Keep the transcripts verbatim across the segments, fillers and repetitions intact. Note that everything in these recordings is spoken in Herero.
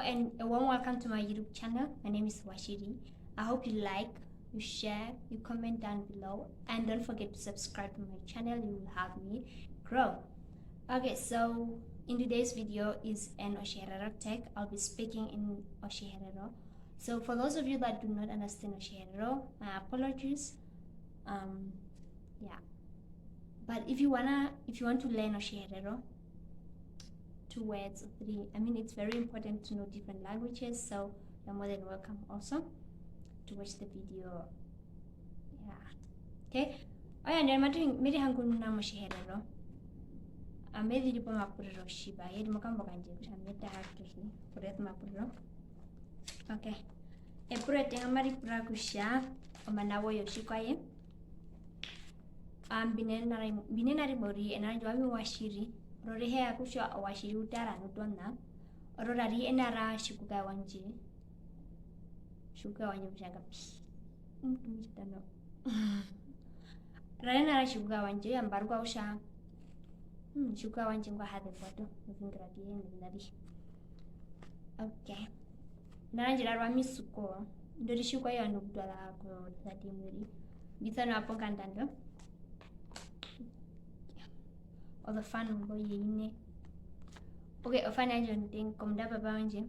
And a warm welcome to my YouTube channel. My name is Washiri. I hope you like, you share, you comment down below, and don't forget to subscribe to my channel. You will help me grow. Okay, so in today's video is an Otjiherero tag. I'll be speaking in Otjiherero. So for those of you that do not understand Otjiherero, my apologies. Um, yeah. But if you wanna, if you want to learn Otjiherero, two words or three, I mean, it's very important to know different languages, so you're more than welcome also to watch the video. Yeah. Okay. Oya, ndio matu, me rihungununa mOtjiherero. Ami me ziri pomapuriro tjiva, ye ri mokambo kandje, kutja me taha kehi, kuresa omapuriro. Okay. Epuriro etenga mari pura kutja, omana woye otjikwaye. Ah, mbi nena ri-, mbi nena rimwe uriri, ena randje owami Washiri. Oro ri heya kutja Washiri u tara nu tona. Oro ra ri ena ra tjikukae wandje. Tjikukae wandje kutja nga pi? Omutumba tjitano. Ra ri ena ra tjikukae wandje, ya mbaruka kutja, hmm, tjikukae wandje ngwa ha zemba to, oviungura vye, noviṋa avihe. Okay. Ena randje ra ri owami Suko, ndo ri tjikwaye ovandu okutwara kosati mwi ri. Mbi sana ponganda ndo. Ozofano ngo ye ine. Okay, ofano yandje ondenga, komunda papa wandje.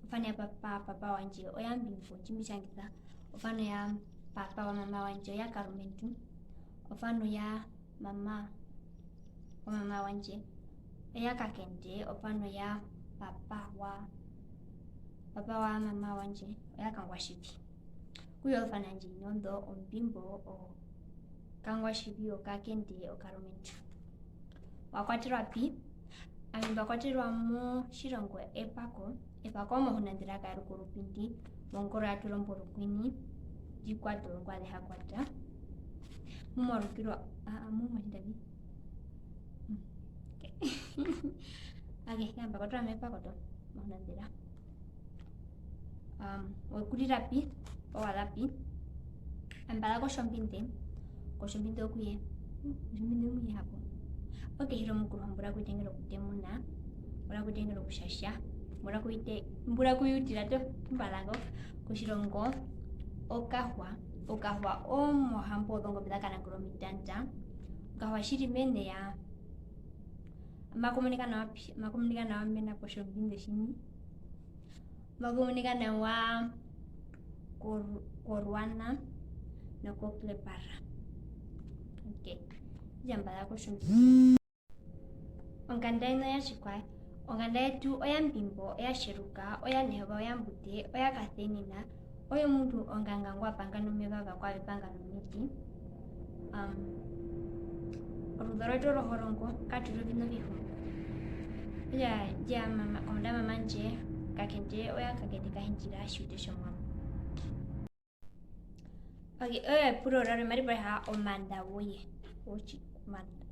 Ofano ya papa, papa wandje oya Mbimbo, tji mbi tjangisa. Ofano ya papa wa mama wandje oya Karumendu. Ofano ya mama, wa mama wandje oya Kakende, ofano ya papa wa, papa wa mama wandje oya Kangwatjivi. Okutja ozofano zandje ine ozo, Ombimbo, o Kangwatjivi, o Kakende, o Karumendu. Wa kwaterwa pi? Ami mba kwaterwa motjirongo Epako. Epako omohunandira kaeruka orupindi, mongoro ya Turombo Rukwini, ndji kwata ozongwa ze ha kwata. Mu mwa rukirwa, aa, mu mwa tjinda vi? Mm. Okay. Okay, ya mba kwaterwa mEpako to, mohunandira. Um, we kurira pi? Poo wa za pi? Ami mba za kOtjombinde. KOtjombinde okuye. KOtjombinde okuye hapo. Okehira omukuru hambura kuitengera okutemuna. Mbura kuitengera okutjatja. Mbura kuite-, mbura kuiutira to, mba za ngo. Kotjirongo Okahua. Okahua omohambo wozongombe za Kanangura omitanda. Okahua tjiri mene ya. Maku monika nawa pi? Maku monika nawa mena kOtjombinde tjini? Maku monika nawa ko-, koRuana nokOklepara. Okay. Okutja mba za kOtjombinde. Onganda yeṋu oya tjikwaye? Onganda yetu oya Mbimbo, oya Tjeruka, oya Neheva, oya Mbute, oya Kasenina, oyo mundu onganga ngwa panga nomeva, vakwao ve panga nomiti. Um, oruzoro rwetu orohorongo, katu ri oviṋa ovihu. Okutja, ndji ya mama, komunda mama ndje, Kakende, oya Kakende Kahindjira, tjiute tjOmuambo. Okay, oyo epuriro rarwe mari paha omaanda woye. Otji-, omaanda.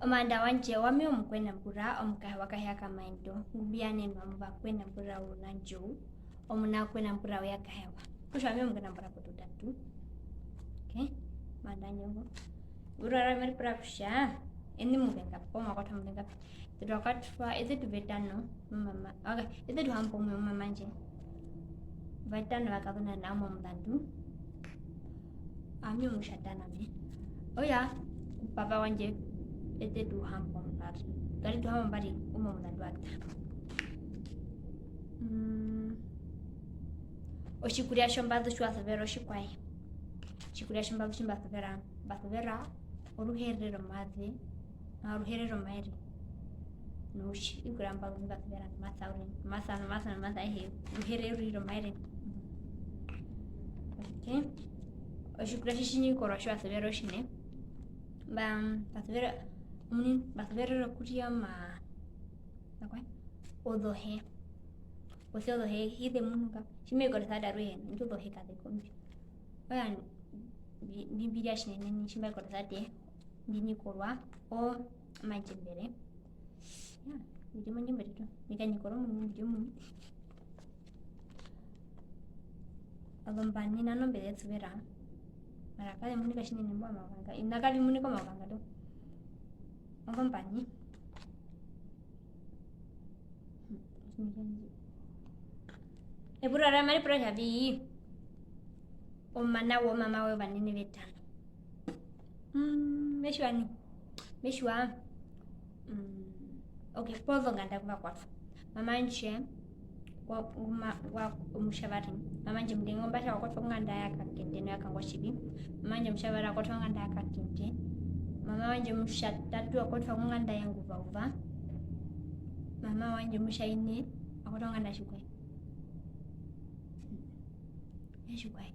Omaanda wandje owami Omukwenambura, omukahe wa Kaheya Kamaendo, ngu mbi yanenwa mOvakwenambura wOunandjou, omuna Kwenambura uya Kahewa. Okutja owami Omukwenambura potutatu. Okay, omaanda wandje ngo. Epuriro rarwe mari pura kutja, eni mu venga poo mwa kwatwa mu venga pi? Eṱe twa kwatwa, eṱe tu vetano, mama, okay, eṱe tu hamboumwe mama ndje. Vetano vakazona nao momuzandu. Ami omutjatano ami. Oya, papa wandje, eṱe tu hambombari. Twa ri tu hambombari, umwe omuzandu wa ṱa. Mm. Otjikurya tjombazu tji wa suvera otjikwaye? Otjikurya tjombazu tji mba suvera, mba suvera oruhere romaze, ah, oruhere romaere. Noutji, ikurya mbazu mbi mba suvera nomasa uriri, nomasa, nomasa, nomasa, ehe, oruhere uriri romaere. Okay. Otjikurya tji tji nyikorwa tji wa suvera otjine, mba, mba suvera, omuini, mba suvera okurya oma, ozohe. Posia ozohe hi ze munuka. Tji me koresa tate aruhe, indjo ozohe kaze kombi. Oya, mbi-, mbi-, mbi rya tjinene nai, tji mba koresa tate, mbi nyikorwa omandjembere. Ya, mbi ri mondjembere tu. Mbi kanyikorwa omuini, mbi ri omuini. Ozombani nao mbe ze suvera. Mara kaze munika tjinene mbo omauvanga. Ina kavi munika omauvanga tu. Ozombani. Epuriro rarwe mari pura kutja vi, omana womama woye ovanene vetano. Mm, me tjiwa nai? Me tjiwa. Mm, ok, pozonganda ku va kwatwa. Mama wandje wa, wa, wa, omutjavari. Mama wandje omutenga ombatja wa kwatwa konganda ya Kakende no ya Kangwatjivi. Mama wandje omutjavari wa kwatwa konganda ya Kakende. Mama wandje omutjatatu wa kwatwa konganda ya Nguvauva. Mama wandje omutjaine wa kwatwa konganda ya Tjikwaye. Ya Tjikwaye.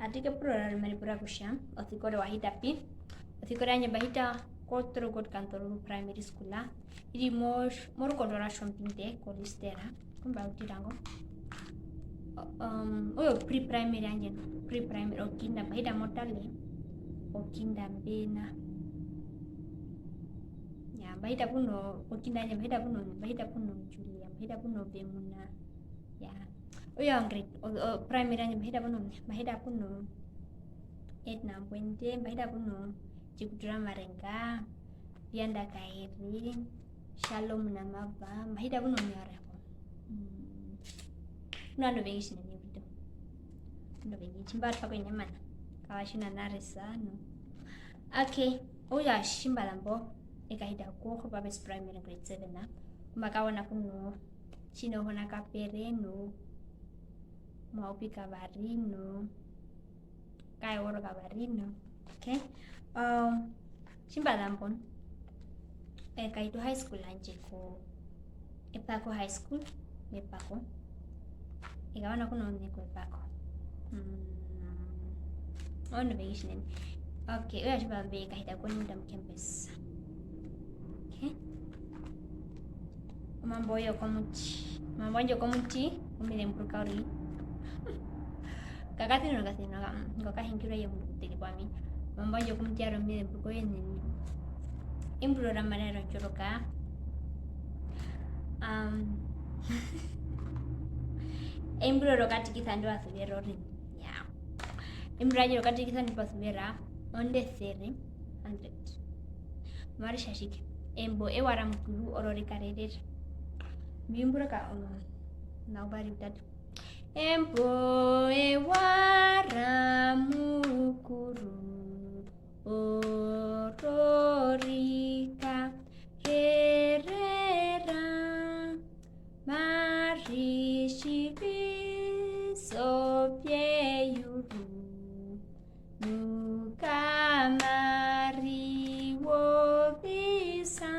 Atike epuriro rarwe mari pura kutja, osikore wa hita pi? Osikore yandje mba hita ko Torokot Kantororo Primary School, i ri mo-, morukondo rwa Tjombinde, ko Listera, ku mba utira ngo. O-, um, oyo pre-primary yandje, pre-primary, okinda, mba hita mOtale, okinda mbena. Ya, mba hita puno, okinda yandje, mba hita puno, mba hita puno Julia, mba hita puno Vemuna. Ya. Oyo grade, o, o, primary yandje, mba hita puno, mba hita puno Edna Mbwende, mba hita puno Tjikutura Marenga, Vianda Kaeri, Shalom Namava, mba hita puno Nyoreko. Mm. Ovandu ovengi tjinene uriri. Ovandu ovengi, tji mba twa ko enyamana. Kava tjina naresa, no. Okay, okutja tji mba za mbo, e kahita ko Hopewapes Primary grade seven, ku mba kawana kuno, tjina ohona Kapere, no. Maupi Kavari, no. Kaeworo Kavari, no. Okay. Um, tji mba za mbo, e kahita high school yandje ko Epako High School, mEpako. E kawana kuno one ko Epako. Mm, ovandu ovengi tjinene. Okay, okutja tji mba za mbo e kahita ko New Dam Campus. Okay. Omambo woye wokomuti. Omambo wandje wokomuti, ngu me zemburuka uriri. Kakasino, kasino, ka-, mm, ngo ka hingirwa i ye omundu okuṱiri kwami. Omambo wandje wokomuti ya ri omezemburuko yenene. Emburiro ra Maria Rotjoroka. Um, emburiro rokatikisa ndi wa suvera orini. Ya. Emburiro randje rokatikisa ndi mba suvera, onde sere, hundred. Mari tja tjike? Embo ewa ra Mukuru oro ri karerera. Mbi vimbura ka, um, na uvari utatu. Embo ewa ra Mukuru oro ri karerera. Mari tjivisa ovyeyuru, nu kamari wovisa,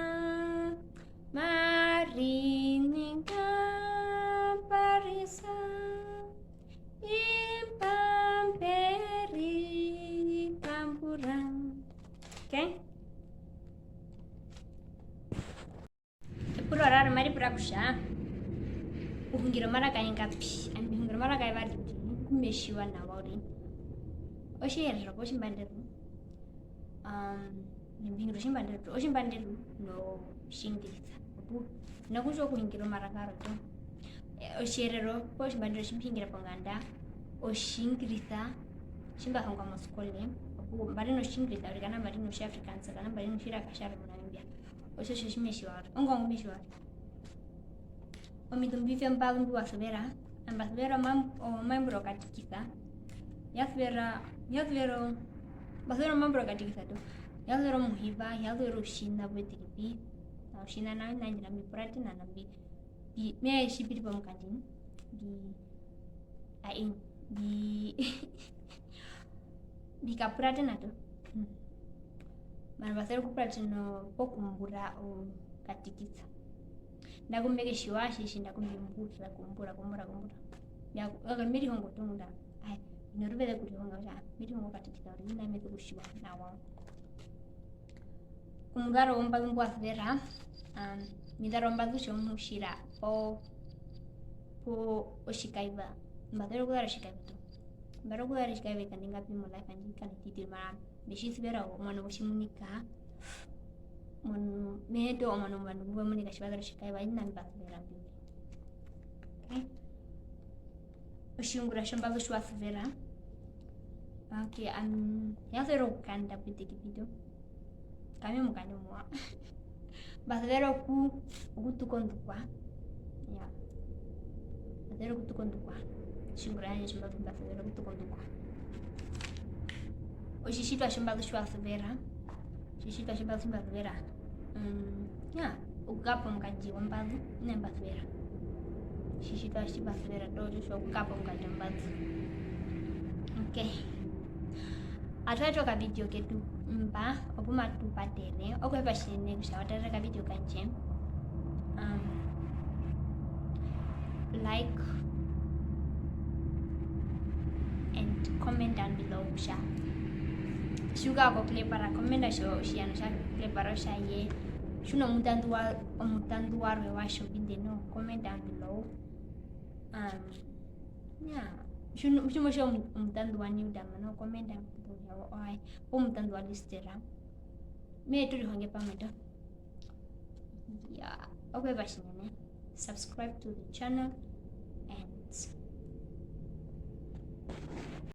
mari ninga mba risa, imba mbe ri pambura. Okay? Epuriro rarwe mari pura kutja, u hungira omaraka yengapi? Ami mbi hungira omaraka yevari, ngu me tjiwa nawa uriri. Otjiherero poo Otjimbanderu? Um, mbi hungira Otjimbanderu, Otjimbanderu nOtjiingirisa. Opuwo, hi na kutja okuhungira omaraka warwe toho. E, Otjiherero poo Otjimbanderu tji mbi hungira ponganda, Otjiingirisa tji mba hongwa moskole, opuwo mba ri nOtjiingirisa uriri, kana mba ri nOtjiafrikaans, kana mba ri notjiraka tjarwe moNamibia. Otjo tjo tji me tjiwa uriri. Ongwaye ngu me tjiwa uriri. Omiṱumbi vyombazumbi wa suvera, mba suvera omam-, omaimbura okatikisa. Hi ya suvera, hi ya suvera o-, mba suvera omaimbura okatikisa toho. Hi ya suvera omuhiva, hi ya suvera outjina pu eṱe pi. Outjina nao, ina ndji na mbi puratena na mbi, mbi, me hee tji pi ri pomukandi, mbi, ai, mbi, mbi kapuratena toho. Hmm. Mara mba suvera okupuratena pokumbura okatikisa. Nandaku mbi ke tjiwa, tjiri tjiri nandaku mbi mbura, kumbura, kumbura, kumbura. Mbi ya ku-, ok, me rihongo toho ngunda, ai, hi noruveze okurihonga, okutja me rihongo okatikisa uriri, hi na me sokutjiwa nawa. Omuzaro wombazu mbu wa suvera, um, omizaro wombazu tjomuhutjira, o, po, otjikaiva. Mba suvera okuzara otjikaiva toho. Mba suvera okuzara otjikaiva ovikando vingapi mo life yandje, ovikando vititi, mara mbi tji suvera omuano mbu tji munika. Omuano, me hee toho omuano ovandu mbu ve munika tji va zara otjikaiva, oviṋa mbi mba suvera mbi. Okay. Otjiungura tjombazu tji wa suvera. Ok, Ke, am, hi ya suvera okukanda pwete kipito. Kami omukandi omuwa. Mba suvera oku-, okutuka ondukwa. Ya. Mba suvera okutuka ondukwa. Otjiungura tjandje tjombazu mba suvera okutuka ondukwa. Otjitjitwa tjombazu tji wa suvera. Otjitjitwa tjombazu tji mba suvera. Mm, ya, okukapa omukandi wombazu, ina mba suvera. Otjitjitwa tji mba suvera, toho, otjo okukapa omukandi wombazu. Ok. Atu yeta okavideo ketu mba, opu matu patere. Okuhepa tjinene kutja wa tarere okavideo kandje. Um, like and comment down below kutja tji u kara ko Klepara, commenta otjo-, otjiyano tja Klepara otjaye. Tji u nomutandu wa-, omutandu warwe wa Tjovinde noho, comment down below. Um, yeah. Tji u no-, tji mo tjiwa omu-, omutandu wa New Dam noho, commenta kutja owaye, poo omutandu wa Listera. Me hee tu rihonge pamwe toho. Yeah, okuhepa tjinene. Subscribe to the channel and